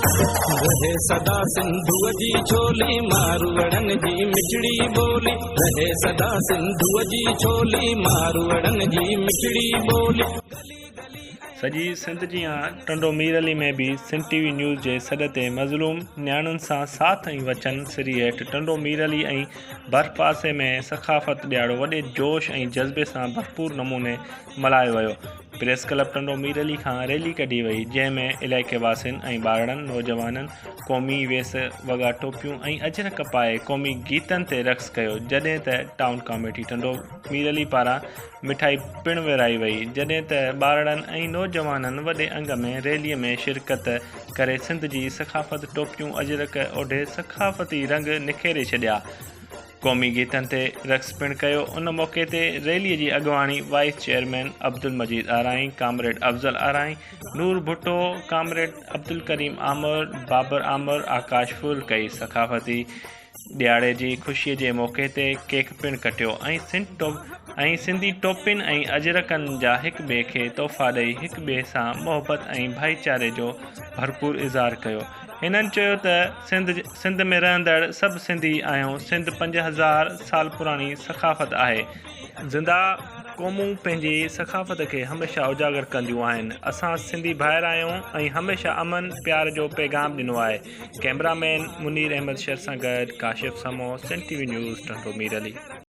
رهي سدا سنڌوء جي ڇولي، ماروئڙن جي مٺڙي ٻولي، رهي سدا سنڌوء جي ڇولي، ماروئڙن جي مٺڙي ٻولي. سڄي سنڌ جيان ٽنڊو مير علي ۾ به سنڌ ٽي وي نيوز جي سڏ تي مظلوم نياڻين سان ساٿ ۽ وچن سري هيٺ ٽنڊو مير علي ۽ ڀرپاسي ۾ ثقافت ڏهاڙو وڏي جوش ۽ جذبي سان ڀرپور نموني ملهايو ويو. پريس ڪلب ٽنڊو مير علي کان ريلي ڪڍي وئي جنهن ۾ علائقي واسين ۽ ٻارڙن نوجوانن قومي ويس وڳا ٽوپيون ۽ اجرڪ پائي قومي گيتن تي رقص ڪيو جڏهن ته ٽائون ڪاميٽي ٽنڊو مير علي پاران مٺائي پڻ ورهائي وئي جڏهن ته ٻارڙن ۽ نوجوانن وڏي انگ ۾ ريلي ۾ شرڪت ڪري سنڌ جي ثقافت ٽوپيون اجرڪ اوڍي ثقافتي رنگ نکيري ڇڏيا قومي گيتن تي رقص پڻ ڪيو ان موقعي تي ريلي جي اڳواڻي vice chairman Abdul Majeed Arain, comrade Afzal Arain, Noor Bhutto, comrade Abdul Karim Amir, Babar Amir, Akash Phul ڪئي ثقافتي ڏيهاڙي جي خوشي جي موقعي تي ڪيڪ پڻ ڪٽيو ۽ ۽ سنڌي ٽوپين ۽ اجرڪن جا هڪ ٻئي کي تحفا ڏئي هڪ ٻئي سان محبت ۽ ڀائيچاري جو ڀرپور اظهار ڪيو هنن چيو ته سنڌ سنڌ ۾ رهندڙ سڀ سنڌي آهيون، سنڌ 5000 سال پراڻي ثقافت آهي، زنده قومون پنهنجي ثقافت کي هميشه اجاگر ڪنديون آهن، اسان سنڌي ڀائر آهيون ۽ هميشه امن پيار جو پيغام ڏنو آهي، ڪئميرا مين منير احمد شر سان گڏ Kashif Samoon, Sindh T V news, Tando Mir Ali.